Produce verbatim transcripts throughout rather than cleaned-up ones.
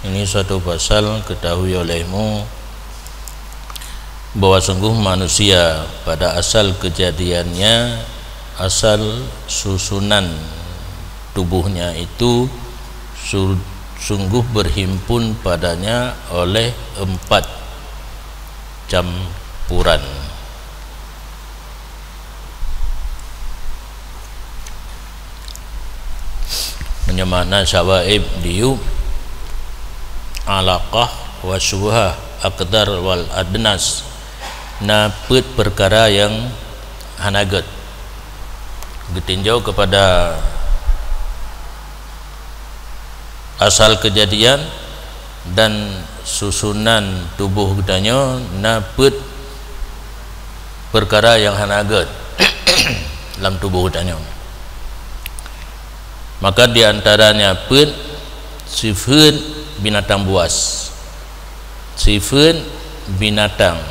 Ini suatu pasal, ketahui olehmu bahwa sungguh manusia pada asal kejadiannya, asal susunan tubuhnya itu su-, sungguh berhimpun padanya oleh empat campuran. Meunyoe makna syawaib diyub, alaqah wa syubhah, aqdar wal adnas, na peuet peukara nyang hana gét. Geutinjau keupada asal keujadian dan susunan tuboh geutanyoe, na peuet peukara nyang hana gét lam tuboh geutanyoe. Maka di antaranya peuet sifeuet binatang buas, sifeuet binatang,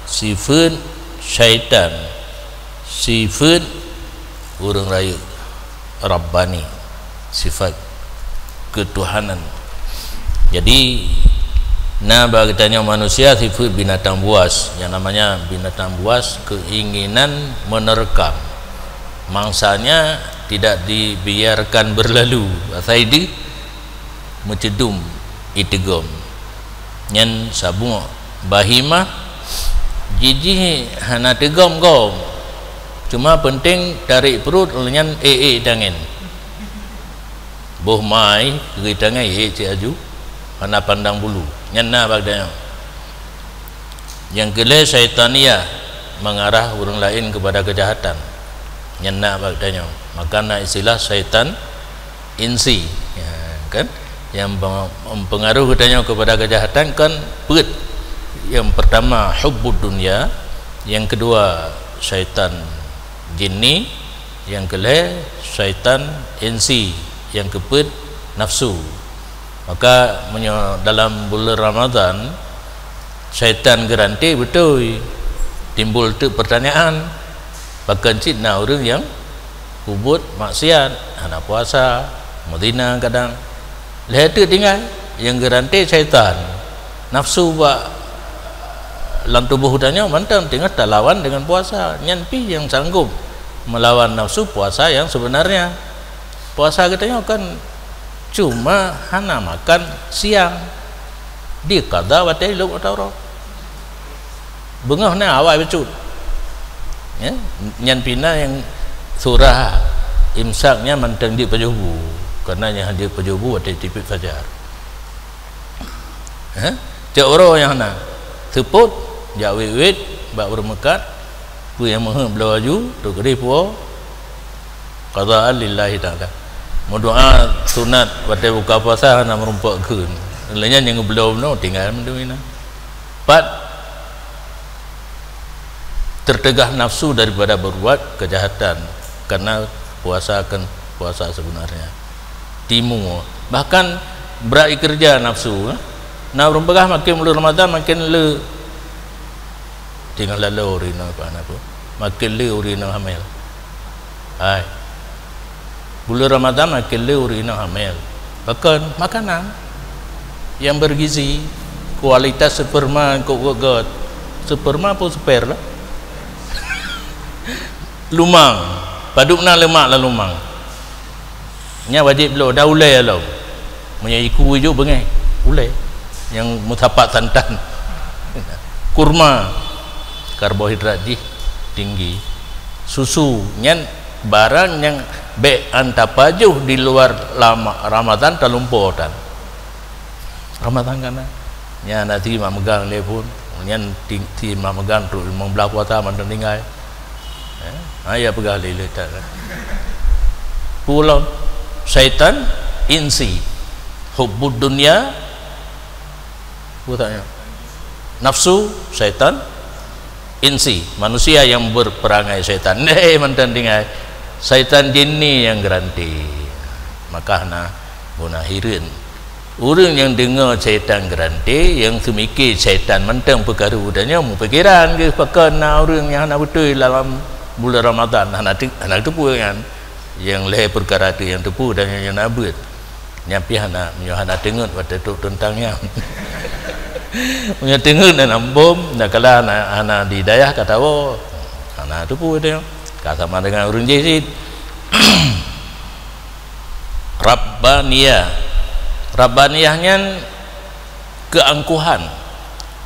sifeuet syaitan, sifeuet ureuëng rayeuk rabbani, sifat ketuhanan. Jadi, na bak geutanyoe manusia sifeuet binatang buas. Yang namanya binatang buas, keinginan menerkam. Mangsanya tidak dibiarkan berlalu. Asai deuh meucedum iteugom. Nyan saboh bahimah, jijih hana teugom-gom. Cuma penting tarék pruet, nyan ék-ék tangen. Boh mai, keu tangen ék cit aju, hana pandang bulu. Nyan na bak geutanyoe. Nyang keulhée syaitaniyah, mengarah ureuëng laén keupada keujahatan. Nyan na bak geutanyoe. Maka na istilah syaitan insi. Ya, kan? Nyang mempengaruhi geutanyoe keupada keujahatan kan peuet. Nyang peurtama hubbud dunya, nyang keudua syaitan jinni, nyang keulhée syaitan insi, nyang keupeuet nafsu. Maka meunyoe dalam buleuen Ramadhan, syaitan geuranté beutôi, timbul teuk peurtanyaan, pakon cit na ureuëng nyang peubuet maksiat, hana puasa, meuzina kadang. Lhée teuk tinggai, nyang geuranté syaitan. Nafsu bak lam tuboh geutanyoe mantong teungoh talawan deungon puasa. Nyan pih nyang sanggob meulawan nafsu puasa nyang seubeunarnya. Puasa geutanyoe kan cuma hana makan siang. Diqada watée lheueh taroe. Beungoh na awai bacut. Ya, nyan pih na nyang surah imsak nyan mantong jeuet pajoh bu. Karena nyang jeuet pajoh bu watée teupit fajar. Ha? Cok uroe nyang hana. Seupôt, jak wét-wét bak ureuëng meukat, peue nyang meuheuet bloe aju, trok keudeh puwoe, qadaan lillahi ta'ala. Meudoá sunat watée buka puasa hana meurumpok kheun. Lheueh nyan nyang geubloe bunoe tinggai mandum inan. Pat tertegah nafsu daripada berbuat kejahatan karena puasa kan puasa sebenarnya. Timu, bahkan brat ikeureuja nafsu, eh. Na ureuëng peugah makin buleuen Ramadhan makin le. Tinggai laloe ureuëng inong apa na pun. Makin le ureuëng inong hamil. Hai. Buleuen Ramadhan makin le ureuëng inong hamil. Pakon? Makanan yang bergizi, kualitas sperma kok gét. Sperma pun sper lah. Lumang. Padub na lemak lam lumang. Nya wajéb bloe, dan ulée lom. Meunyoe iku ijok beungéh, ulée. Nyang meusapat santan. Kurma, karbohidrat jih tinggi. Susu, nyan barang nyang bék an tapajoh di luar lama Ramadhan talumpo tan. Ramadhan kana. Nyan na si mak meugang lé phon. Nyan ti-, si mak meugang trok limong blaih puasa mantong tinggai. Eh, ha, ya peugah lé-lé that. Pulon syaitan insi. Hubbud dunya. Bukannya. Nafsu syaitan insi, manusia yang berperangai syaitan. Eh, mantong tinggai. Syaitan jinni yang geuranté. Maka na guna hireuen. Ureuëng nyang deungoe syaitan geuranté, nyang seumiké syaitan mantong peukaru dan nyoe meupikiran geuh pakon na ureuëng nyang hana beutôi dalam bulan Ramadhan, hana teu-, hana teupeu nyan. Nyang lhée peukara teu nyang teupeu dan nyang na beuet. Nyan pih hana, meunyoe hana teungeut watée trok teuntang nyan. Meunyoe teungeut dan ambom, dan kala hana, hana di dayah ka tawoe. Hana teupeu teuh. Ka sama dengan ureuëng jih cit. Rabbaniyah. Rabbaniyah nyan keangkuhan.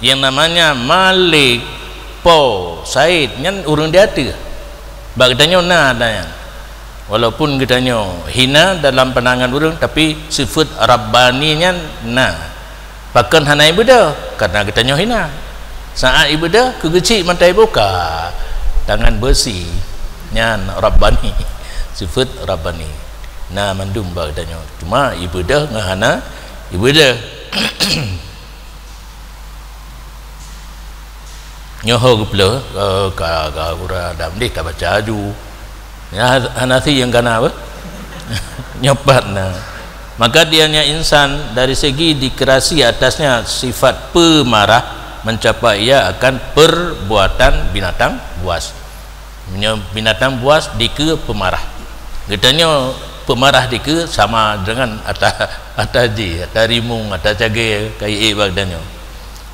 Yang namanya Malik, Po, Said, nyan ureuëng di ateueh. Bak geutanyoe na ada nyan. Walaupun geutanyoe hina dalam pandangan ureuëng, tapi sifeuet Rabbani nyan na. Pakon hana ibeudôh? Karena geutanyoe hina. Saat ibeudôh, keu geuchik mata ibuka, tangan beusi. Nyan Rabbani. Sifeuet Rabbani. Na mandum bak geutanyoe. Cuma ibeudôh ngon hana ibeudôh. Nyoe ho geupeuleueh, eh, ka, ka gura dam deh ka baca aju. Ya, hana si yang kana apa? Nyopat na. Maka dianya insan dari segi dikerasi atasnya sifat pemarah mencapai ia akan perbuatan binatang buas. Meunyoe binatang buas dikeue pemarah. Geutanyoe pemarah dikeue sama dengan ata, ata jih, ata rimueng, ata cagée ka iék bak geutanyoe.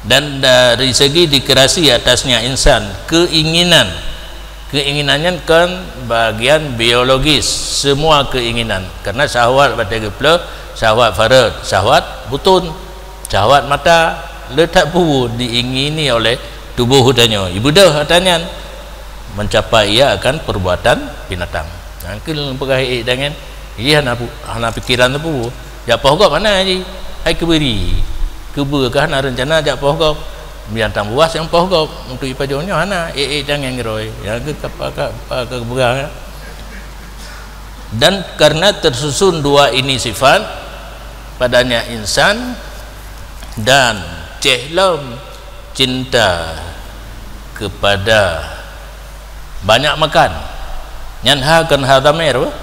Dan dari segi dikerasi atasnya insan, keinginan. Keinginan nyan kan bagian biologis, semua keinginan. Karena syahwat batée geuploh, syahwat farot, syahwat butôn, syahwat mata, le that peue diingini oleh tuboh geutanyoe. Ibeudôh ata nyan. Mencapai ia akan perbuatan binatang. Nah, keu lôn peugah ék dangan, jih hana pu-, hana pikeran teupeu. Jak poh gob hana jih. Hai keubiri. Keubeu ka hana reuncana jak poh gob. Binatang buas nyang poh gob. Untuk ipajoh nyoe hana. Ék-ék dangan geurôi. Ya, ke, ka, ka, ka, ka peugah, ya. Dan karena tersusun dua ini sifat padanya insan dan ceh lom cinta kepada banyak makan. Nyan ha kon ha dhamir, bah?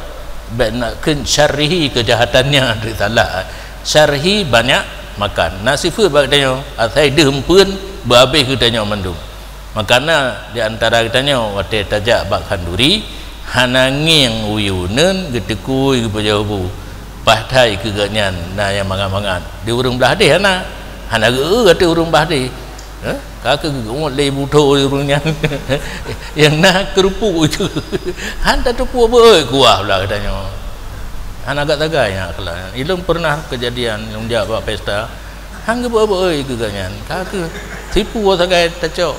Bék nak kheun syarrihi kejahatannya, salah. Syarrihi banyak makan. Na sifeuet bak tanyoe, asai deuh eumpeuen beuhabéh geutanyoe mandum. Makana di antara geutanyoe watée tajak bak khanduri, hana ngieng uyue uneuen geuteukui geupajoh bu. Paih that keu geuhnyan na nyang mangat-mangat. Di ureuëng blah deh hana. Hana geu-eu ateueh ureuëng blah deh. Eh? Ka keu geuongot lé butho di ureuëng nyan. Nyang na keurupuk itu. Han tateupeue beuet kuah blah geutanyoe. Hana agak sagai nyan keulah. Ilôn pernah kejadian lôn jak bak pesta. Han geubeuet-beuet keu geuhnyan. Ka keu tipu sagai tacok.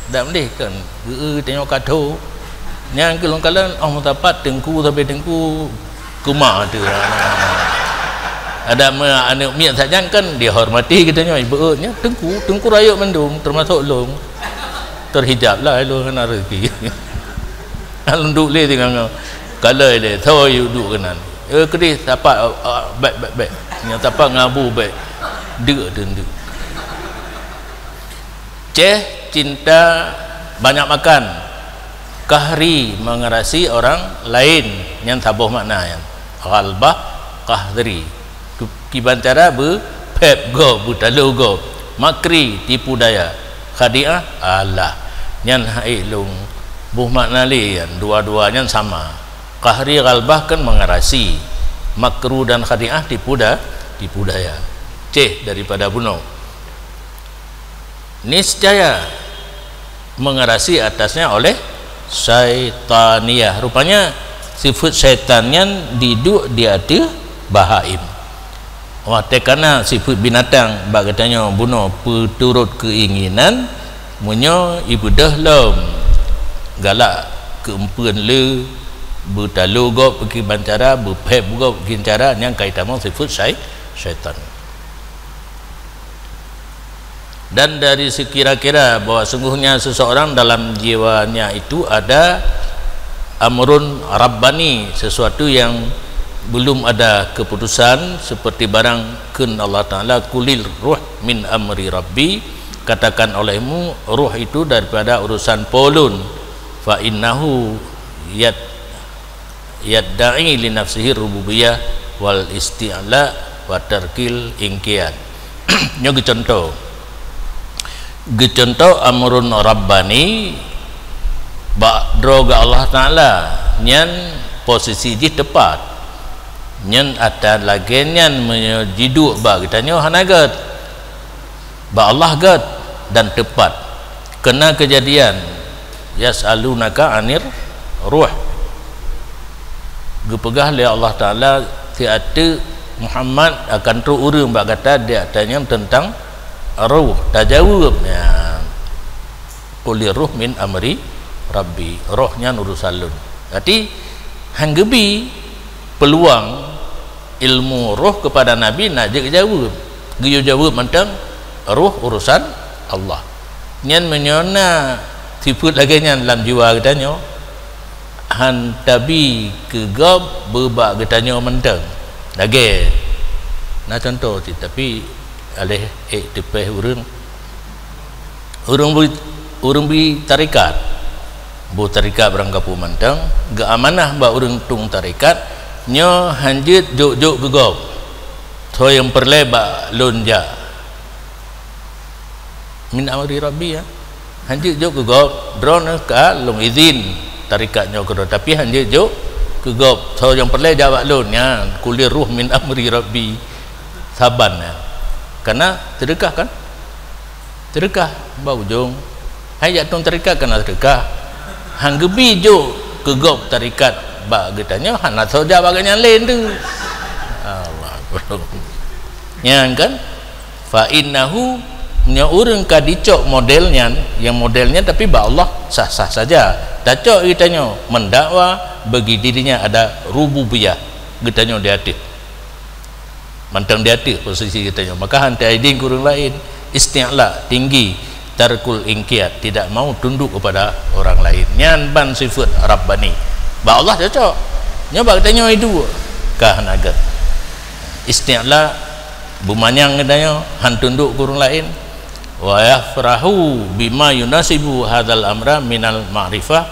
Dak mendeh kan geu-eu tanyoe ka tho. Nyan keu lôn kalon, oh, meusapat teungku sabe teungku keumah teuh. Ada me-, aneuk miet sajan kan dihormati geutanyoe, ibeuet nyan teungku, teungku rayeuk mandum, teumasok lôn. Terhijab lah lôn hana rezeki. Lôn duek lé singoh-ngoh. Kalon lé, tho yue duek keunan. Eh, keudeh sapat, ah, ah, bék, bék, bék. Nyang sapat ngon abu bék. Deuk teuh deuk. Ceh, cinta, banyak makan. Qahri, mengerasi orang lain. Nyan saboh makna nyan. Ghalbah, qahri. Kiban cara beuphép gob, beutalo gob. Makri, tipu daya. Khadi'ah, alah. Nyan hai lôn boh makna lé nyan, dua-dua nyan sama. Qahri ghalbah kan mengerasi. Makru dan khadi'ah tipu da-, tipu daya. Ceh daripada bunoe. Niscaya mengerasi atasnya oleh syaitaniyah. Rupanya sifat syaitan nyan diduek di ateueh bahaim. Watée kana sifat binatang bak geutanyoe bunoe peuturot keinginan, meunyoe ibeudôh lom galak keu eumpeuen le, beutalo gob kiban cara, beuphép gob kiban cara, nyang ka itamong sifat syai-, syaitan. Dan dari sekira-kira bahwa sungguhnya seseorang dalam jiwanya itu ada amrun rabbani, sesuatu yang belum ada keputusan, seperti barang kheun Allah Ta'ala, "Qulir ruh min amri rabbi," katakan olehmu, "Ruh itu daripada urusan Po lôn," fa innahu yad-, yadda'i li nafsihi rububiyah wal isti'la wa tarkil inqiyad. Nyoe geucuntoh. Geucuntoh amrun rabbani bak droe geuh Allah Ta'ala, nyan posisi jih teupat. Nyan ata lagée nyan meunyoe jiduek bak geutanyoe hana gét. Bak Allah gét dan teupat. Keuna keujadian, "Yas'alunaka 'anir ruh." Geupeugah lé Allah Taala, "Siat teuk Muhammad akan trok ureuëng bak gata di ata nyan teuntang roh." Tajaweueb nyan, "Qulir ruh min amri Rabbi." Roh nyan urusan lôn. Berarti, han geubi peuluang ilmu roh keupada Nabi nak jeuet jaweueb. Geuyue jaweueb mantong, roh urusan Allah. Nyan meunyoe na sifeuet lagée nyan lam jiwa geutanyoe, han tabi keu gob beubak geutanyoe mantong. Lagée na contoh cit, tapi aléh ék teupéh ureuëng. Ureuëng bui, ureuëng bui tarekat. Boh tarekat barangkapeue mantong, geuamanah bak ureuëng tueng tarekat, nyoe han jeuet jok-jok keu gob. Soe nyang peureulée bak lôn jak. Min amri Rabbi, ya. Han jeuet jok keu gob, droeneuh ka lôn izin tarekat nyoe keudroe, tapi han jeuet jok keu gob. Soe nyang peureulée jak bak lôn, nyan, "Qulir ruh min amri Rabbi." Saban, ya. Karena teudeukah kan? Teudeukah bak ujong. Hai jak tueng tarekat keuneuk teudeukah. Han geubi jok keu gob tarekat bak geutanyoe, hana soe jak bak gobnyan lé tu. Allah Akbar. Nyan kan? Fa innahu, nyoe ureuëng ka dicok model nyan, nyang model nyan tapi bak Allah sah-sah saja. Tacok geutanyoe mendakwa bagi dirinya ada rububiyah geutanyoe di ateueh. Mantong di ateueh posisi geutanyoe. Maka han taidin keu ureuëng laén. Isti'la, tinggi, tarkul inqiyad, tidak mau tunduk kepada orang lain. Nyan ban sifeuet Rabbani. Bak Allah cocok. Nyoe bak geutanyoe iduek ka hana gét. Isti'la, beumanyang geutanyoe, han tunduk keu ureuëng laén. Wa yafrahu bima yunasibu hadzal amra minal ma'rifah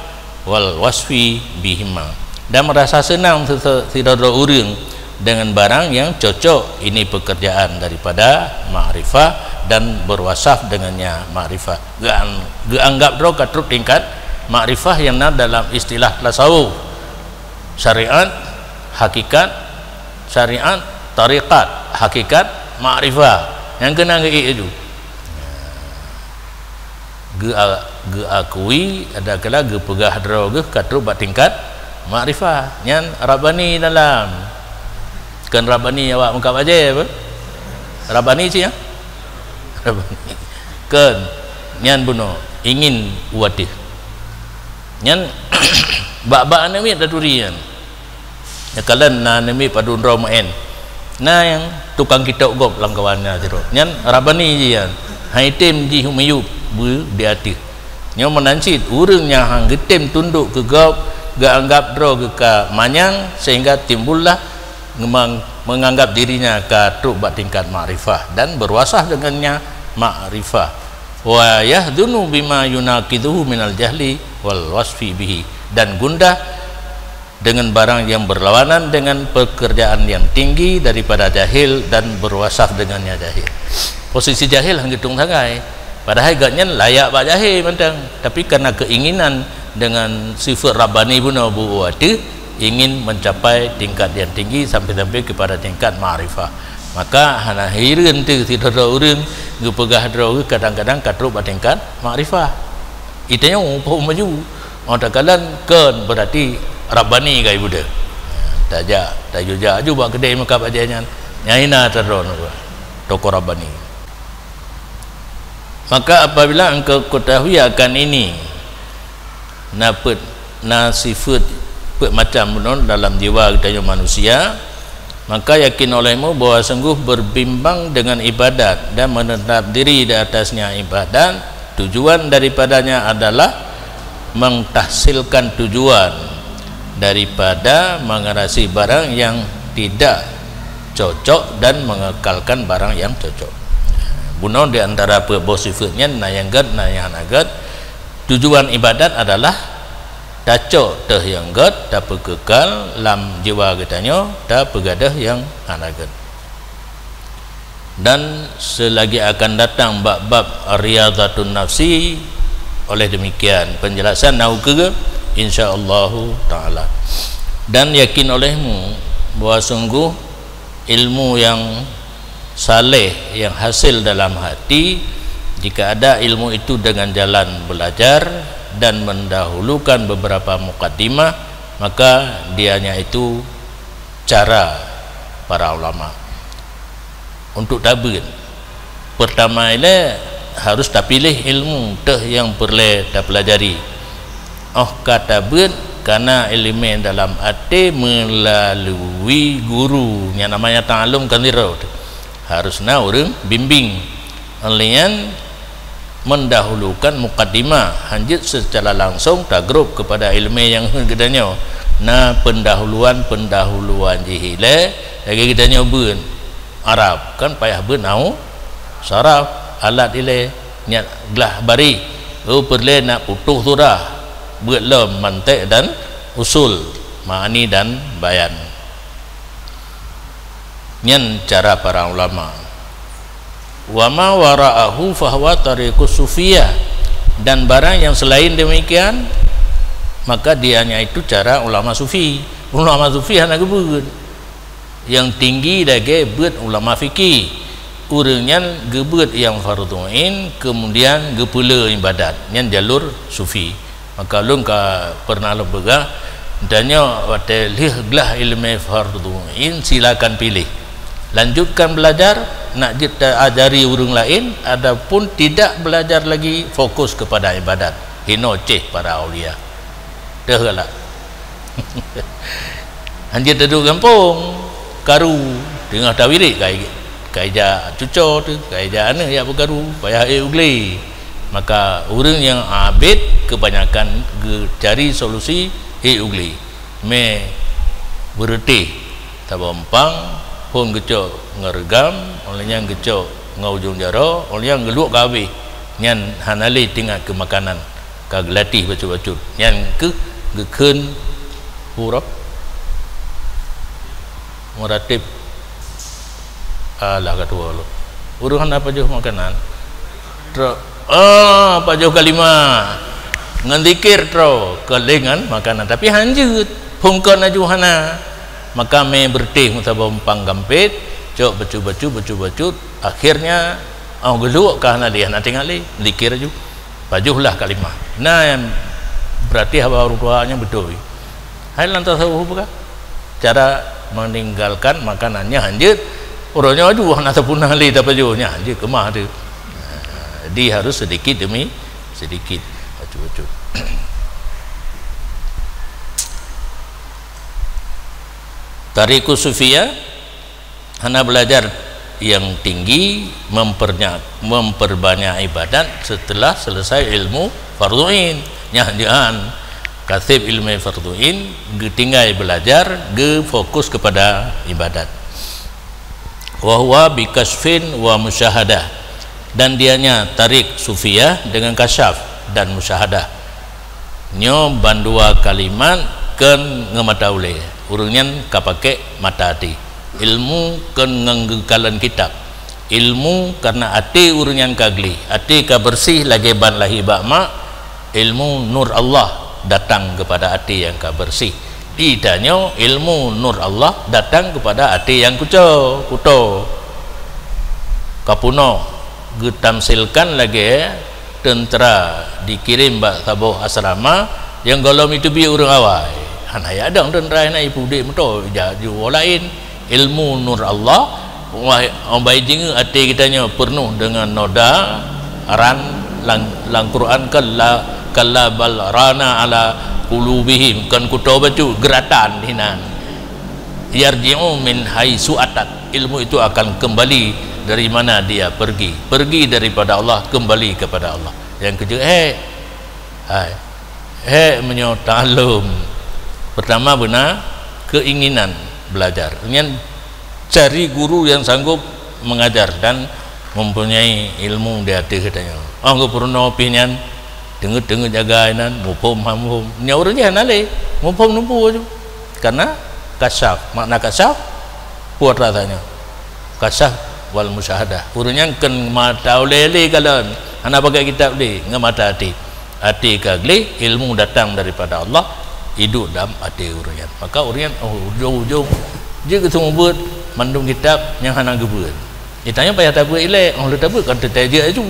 wal wasfi bihima, dan merasa senang sese-, sidroe-droe ureuëng dengan barang yang cocok ini pekerjaan daripada makrifah dan berwasaf dengannya makrifah. Geuan-, geuanggap droe ka trok tingkat makrifah yang na dalam istilah tasawuf, syariat, hakikat, syariat, tarekat, hakikat, makrifah. Nyang keunan geuék laju. Geu-, geuakui, adakala geupeugah droe geuh ka trok bak tingkat makrifah. Nyan Rabbani dalam. Kon Rabbani awak meukat bajée apa? Rabbani cit, ya? Rabbani. Kon. Nyan bunoe. Ingin u ateueh. Nyan bak-bak aneuk miet taturi nyan. Nyan kalon na aneuk miet padum droe meu'en. Na nyang tukang kitôb gob lam kawan nyan sidroe. Nyan Rabbani jih nyan. Han item jih miyub beu di ateueh. Nyoe meunan cit, ureuëng nyang han geutem tundok keu gob, geuanggap droe geuh ka manyang, sehingga timbullah ngeumang-, menganggap dirinya ka trok bak tingkat makrifah dan berwasaf dengannya makrifah. Wa yahzunu bima yunaqidhuhu minal jahli wal wasfi bihi, dan gundah dengan barang yang berlawanan dengan pekerjaan yang tinggi daripada jahil dan berwasaf dengannya jahil. Posisi jahil han geutueng sagai, padahai gobnyan layak bak jahil mantong, tapi karena keinginan dengan sifeuet Rabbani bunoe beu u ateueh, ingin mencapai tingkat yang tinggi sampai-sampai kepada tingkat makrifah. Maka hana hireuen teuh sidroe-droe ureuëng geupeugah droe geuh kadang-kadang ka trok bak tingkat makrifah. Geutanyoe muphom laju. Oh, takalon kon berarti Rabbani ka ibude. Tajak, tajak laju bak keudè meukat bajée nyan. Nyan hina tadroe toko Rabbani. Maka apabila engkau ketahui akan ini, na peuet, na sifeuet peuet macam bunoe dalam jiwa geutanyoe manusia, maka yakin olehmu bahwa sungguh berbimbang dengan ibadat dan menetap diri di atasnya ibadat, tujuan daripadanya adalah mentahsilkan tujuan daripada mengatasi barang yang tidak cocok dan mengekalkan barang yang cocok. Bunoe di antara peuet boh sifeuet nyan, na nyang gét, na nyang hana gét. Tujuan ibadat adalah tacok teuh nyang gét, tapeukeukai lam jiwa geutanyoe, tapeugadôh nyang hana gét. Dan selagi akan datang bab-bab riyadhatun nafsi, oleh demikian penjelasan na ukeue, insya Allahu taala. Dan yakin olehmu bahwa sungguh ilmu yang saleh yang hasil dalam hati, jika ada ilmu itu dengan jalan belajar dan mendahulukan beberapa mukaddimah, maka dianya itu cara para ulama untuk tabeuet. Pertama ilée harus tapiléh ilmu teuh nyang peureulée tapelajari. Óh ka tabeuet, kana ileumé dalam até meulalu guru, nyang namanya ta'alum kan sidroe teuh. Harus na ureuëng bimbing. Lheueh nyan mendahulukan mukaddimah, hanjeuet secara langsung tagrôp kepada ileumé nyang heuet geutanyoe. Na pendahuluan-pendahuluan jih ilée lagée geutanyoe beuet Arab, kan payah beuet nahwu saraf, alat ilée, nyan glah bareh, oh peureulée nak putôh surah, beuet lom mantek dan usul, ma'ani dan bayan. Nyan cara para ulama. Wa ma wara'ahu fahuwa tariqus sufiyah. Dan barang yang selain demikian, maka dianya itu cara ulama sufi. Ulama sufi hana geubeuet. Yang tinggi lagée beuet ulama fikih. Ureuëng nyan geubeuet nyang fardhu ain, kemudian geupeule ibadat. Nyan jalur sufi. Maka lôn ka pernah lôn peugah, tanyoe watée lheueh glah ileumé fardhu ain, silakan piléh. Lanjutkan belajar, nak jeuet ta ajari ureuëng laén, adapun tidak belajar lagi, fokus kepada ibadat. Hinoe céh para aulia. Teuh galak. Hanjeuet taduek gampông, karu, teungoh tawirit kai, kai jak cuco teuh, kai jak aneuëk jak peukaru, payah ék u glé. Maka ureuëng nyang abét keubanyakan geucari solusi ék u glé. Mé beureutéh saboh umpang, phon geucok ngon reugam, óh lheueh nyan geucok ngon ujong jaroe, óh lheueh nyan geuluek ka habéh. Nyan hana lé teuingat keu makanan. Ka geulatih bacut-bacut. Nyan keuh geukheun huruf muratib. Alah, ka tuwoe lom. Ureuëng hana pajoh makanan. Tro-, ah, pajoh kalimah. Ngon zikir tro, keulingan makanan. Tapi hanjeuet. Phungkot laju hana. Maka mé beureutéh meusaboh umpang gampét, cok bacut-bacut, bacut-bacut. Akhirnya, oh, geuluek ka hana lé, hana teuingat lé. Zikir laju. Pajohlah kalimah. Nah, nyang berarti haba ureuëng tuha nyan beutôi. Hai lam tasawuf peugah, cara meninggalkan makanan nyan hanjeuet. Uroe nyoe aju hana sapeue na lé tapajoh nyan hanjeuet keumah teuh. Jadi harus sedikit demi sedikit. Bacut-bacut. Tariqus sufiyah, hana belajar yang tinggi, mempernya-, memperbanyak ibadat setelah selesai ilmu fardhu ain. Nyan jeuan kaseb ilmu fardhu ain, geutinggai belajar, geufokus kepada ibadat. Wa huwa bi kasyfin wa musyahadah. Dan dianya tariq sufiyah dengan kasyaf dan musyahadah. Nyoe bandua kalimat kheun ngon mata ulée. Ureuëng nyan ka pakék mata até. Ilmu kheun ngon geukalon kitab. Ilmu karena até ureuëng nyan ka gleh, até ka beureuséh lagée ban lahé bak mak. Ilmu nur Allah datang kepada até nyang ka beureuséh. Di tanyoe ilmu nur Allah datang kepada até nyang kuco, kuto. Ka peunoh geutamsilkan lagée teuntra dikirém bak saboh asrama nyang gohlom jiteubiet ureuëng awai. Hana yadong teuntra na ipudek meuto, ija jiwoe laén. Ilmu nur Allah, wah, oh, bai jingeuk até geutanyoe peunuh deungon noda ran lam, lam Quran, kalla, kalla bal rana ala qulubihim, kon kuto bacut, geuratan hinan. Yarji'u min haitsu atat. Ilmu itu akan kembali dari mana dia pergi. Pergi daripada Allah, kembali kepada Allah. Nyang keujeuet hék. Hai. Hék meunyoe ta'alum. Pertama beuna keinginan belajar. Nyan cari guru yang sanggup mengajar dan mempunyai ilmu di ateueh geutanyoe. Oh, geupeurunoe pih nyan, teungeut-teungeut jaga inan, muphom han muphom. Nyan ureuëng nyan hana lé, muphom nubu aju. Karena kasyaf, makna kasyaf, puat rasanya. Kasyaf wal musyahadah. Ureuëng nyan kheun mata ulée lé kalon, hana pakai kitab lé, ngon mata até. Até ka gleh, ilmu datang daripada Allah, iduek dalam até ureuëng nyan. Maka ureuëng nyan, oh, ujong-ujong Jeuet keu seumeubeuet mandum kitab nyang hana geubeuet. Geutanyoe payah tabeuet ilée, óh lheueh tabeuet kan teutai jeuet laju.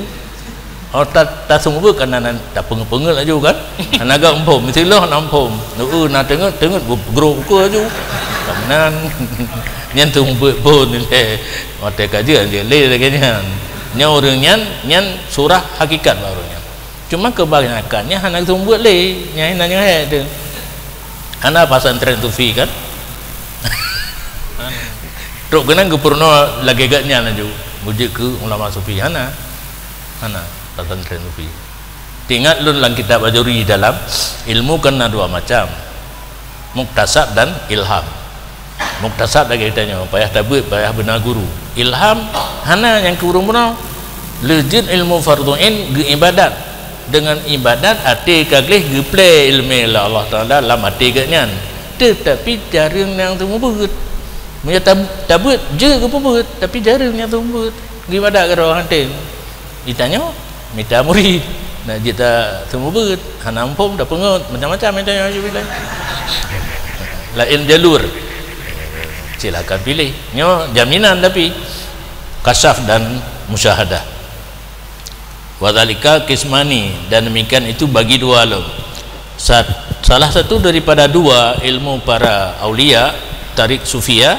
Óh ta-, taseumeubeuet kan hana tapeungeut-peungeut laju kan? Hana gak muphom, meusiloh hana muphom. Neu-eu na teungeut, teungeut gu-, grob ukeue laju. Ka meunan. Nyan seumeubeuet phon ilée. Watée ka jeuet, jeuet lé lagée nyan. Nyan ureuëng nyan, nyan surah hakikat bak ureuëng nyan. Cuma keubanyakan nyan hana seumeubeuet lé, nyan hina nyoe hék teuh. Hana pesantren sufi kan? Trok keunan geupeurunoe lagée geuh nyan laju, beujeuet keu ulama sufi, hana. Hana pesantren sufi. Teuingat lôn lam kitab Ajuri dalam, ilmu kan na dua macam, muktasab dan ilham. Muktasab lagée tanyoe, payah tabeuet, payah beuna guru. Ilham hana nyang keu ureuëng bunoe. Lheueh jeuet ilmu fardhu ain geuibadat. Deungon ibadat até ka gleh geuplé iéleumé lé Allah Taala lam até geuh nyan. Teutapi jareueng nyang seumeubeuet. Meunyoe tab-, tabeuet jeuet geupeubeuet, tapi jareueng nyang seumeubeuet. Geuibadat keudroe hana tem. Geutanyoe mita murit, nak jeuet taseumeubeuet, hana muphom, tapeungeut, macam-macam geutanyoe, auzubillah. Laén jalur. Silakan pilih. Nyoe jaminan tapi kasyaf dan musyahadah. Wa dzalika qismani, dan demikian itu bagi dua lom. Sa-, salah satu daripada dua ilmu para aulia, tarik sufia,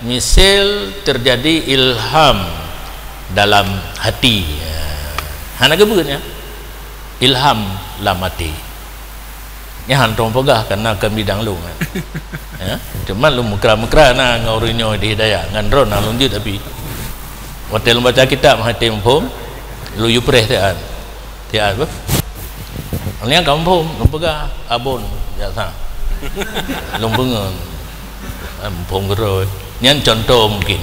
misal terjadi ilham dalam hati. Ya. Hana geubeuet nyan. Ilham lam até. Nyan han tong peugah, karena kan bidang lôn, kan. Ya, cuma lôn meukra-meukra na ngon ureuëng nyoe di hidayah, ngon droe na lôn jeuet tapi. Watée lôn baca kitab hate muphom, lôn yue preh tian. Tian apa? Nyan ka muphom, lôn peugah, abon, biasa. Lôn peungeut. Muphom keudroe. Nyan contoh mungkin.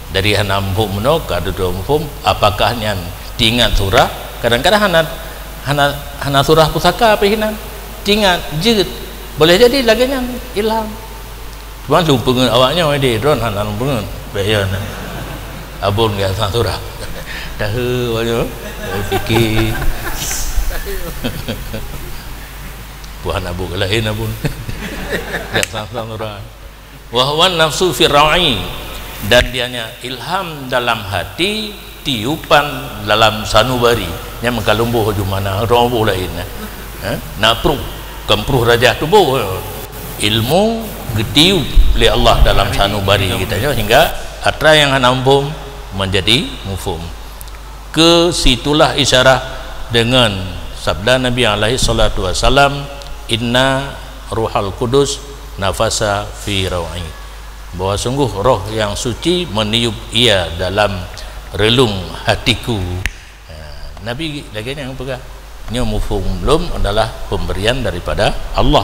Dari hana muphom meunoe ka dudoe muphom, apakah nyan teuingat surah? Kadang-kadang hana, hana, hana surah pusaka pih inan. Teuingat, jeuet. Boleh jadi lagée nyan, ilham. Cuma lôn peungeut awak nyoe deh, droe hana lôn peungeut. Bèk yo na. Abon geuh sang surah. Tahu awak nyoe. Tahu fikir. Buah abu laén abon. Geuh sang surah. Wa huwa nafsu fi raw'i, dan dianya ilham dalam hati, tiupan dalam sanubari. Nyan meukalumboh ju mana, roh boh laén, eh. Eh, na pruh, kon pruh rajah tuboh. Ilmu geutiup lé Allah dalam sanubari geutanyoe, sehingga atra nyang hana muphom menjadi muphom. Ke situlah isyarah dengan sabda Nabi alaihi salatu wasalam, "Inna ruhal qudus nafasa fi raw'i." Bahwa sungguh Roh yang Suci meniup ia dalam relung hatiku. Ha, Nabi lagée nyan peugah. Nyoe muphom lom adalah pemberian daripada Allah.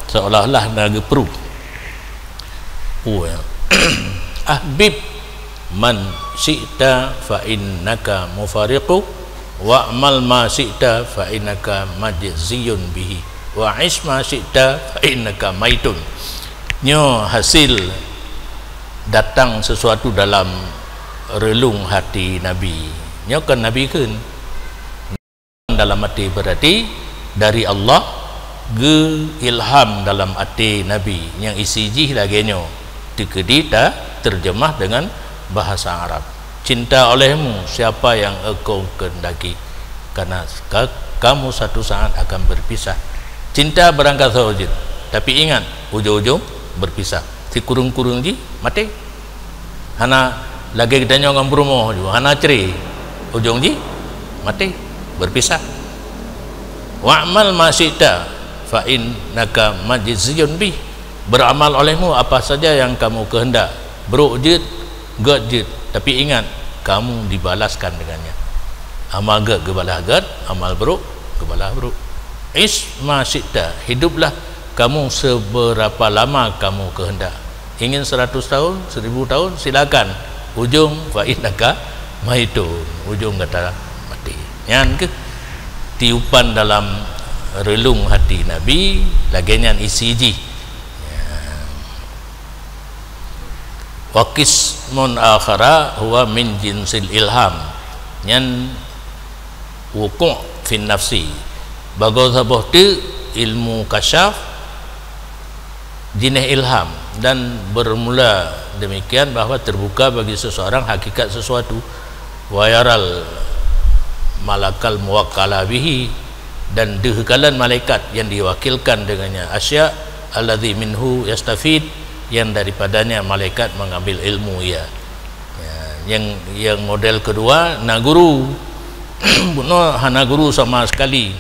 Seolah-olah na geupruh. Oh, ya. Ahbib man syi'ta fa innaka mufariqu, wa'mal ma syi'ta fa innaka majziyun bihi, wa ish ma syi'ta fa innaka maitun. Nyoe hasil datang sesuatu dalam relung hati Nabi. Nyoe kan Nabi kheun. Dalam até berarti dari Allah geu ilham dalam até Nabi nyang isi jih lagée nyoe, teukeudi ta terjemah dengan bahasa Arab. Cinta olehmu siapa yang engkau kehendaki, karena ka-, kamu satu saat akan berpisah. Cinta barangkasoe jeuet, tapi ingat, ujong-ujong berpisah. Sikureueng-kureueng jih maté. Hana lagée geutanyoe ngon peurumoh ju, hana cre. Ujong jih maté, berpisah. Wa'mal ma syi'ta fa innaka majziyun bih. Beramal olehmu apa saja yang kamu kehendak. Brok jeuet, gét jeuet, tapi ingat, kamu dibalaskan dengannya. Amal gét geubalah gét, amal brok geubalah brok. Ish ma syi'ta, hiduplah kamu seberapa lama kamu kehendak. Ingin seratus tahun, seribu tahun, silakan. Ujong, fa innaka maitun. Ujong gata maté. Nyan keuh tiupan dalam relung hati Nabi, lagée nyan isi jih. Wa qismun akhara huwa min jinsil ilham. Nyan wuqu' fin nafsi. Bagoe saboh teuk ilmu kasyaf, jinéh ilham. Dan bermula demikian bahwa terbuka bagi seseorang hakikat sesuatu. Wa yaral malakal muwakkala bihi, dan deuh kalon malaikat yang diwakilkan dengannya, asya alladzi minhu yastafid, yang daripadanya malaikat mengambil ilmu ia. Ya, yang, yang model kedua, na guru. Bunoe hana guru sama sekali.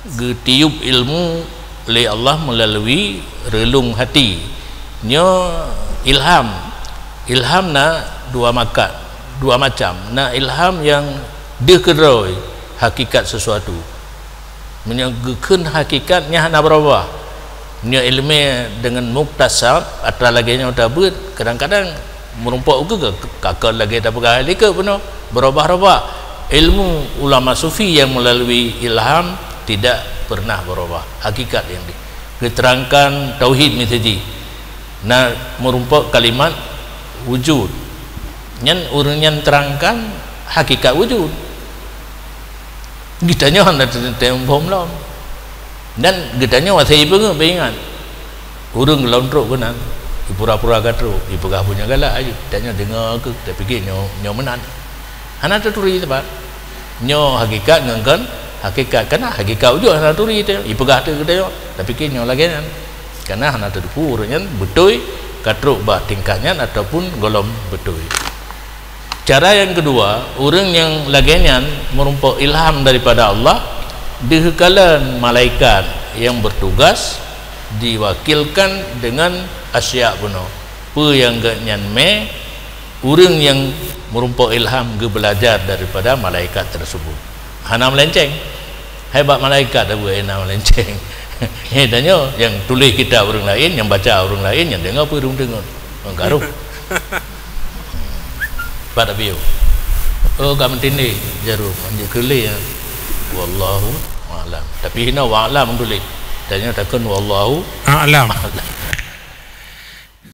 Geutiup ilmu lé Allah melalui reulung hati. Nyoe ilham. Ilham na dua makat, dua macam. Na ilham nyang deuh keudroe hakikat sesuatu. Meunyoe geukheun hakikat, nyan hana beurubah. Meunyoe ileumèe deungon muktasab, atra lagèe nyoe tabeuet, kadang-kadang meurumpok ukeue ka, ka kon lagèe tapeugah hai likot bunoe, beurubah-rubah. Ilmu ulama sufi yang melalui ilham tidak pernah berubah. Hakikat yang di-, diterangkan tauhid miseujih. Na meurumpok kalimat wujud. Nyan ureueng nyan terangkan hakikat wujud. Geutanyoe hana teuntèe muphom lom. Dan geutanyoe asai peue peuingat. Ureueng lom trok keunan, ipura-pura ka trok, ipeugah bunoe galak, ayu, tanyoe deungoe keuh, tapike nyoe, nyoe meunan. Hana taturi sabab nyoe hakikat ngon kon hakikat. Kana hakikat wujud hana taturi, ipeugah teuk geutanyoe, tapike nyoe lagèe nyan. Kana hana tateupeue ureueng nyan beutôi ka trok bak tingkat nyan ataupun gohlom beutôi. Cara nyang keudua, ureueng nyang lagèe nyan meurumpok ilham daripada Allah, deuh kalon malaikat nyang bertugas diwakilkan dengan asya bunoe. Peue nyang geuh nyan mè, ureueng nyang meurumpok ilham geubeulajar daripada malaikat tersebut. Hana meulenceng. Hai bak malaikat dak buet hana meulenceng. Hei, tanyoe nyang tuléh kitab ureueng laén, nyang baca ureueng laén, nyang deungoe pih ureueng deungoe. Ngon karu. Pat Abiu. Oh, ka meutindéh jaroe, anjeuk keulé, ya. Wallahu a'lam. Tapi hina wa a'lam tuléh. Tanyoe takheun wallahu A'lam. A'lam.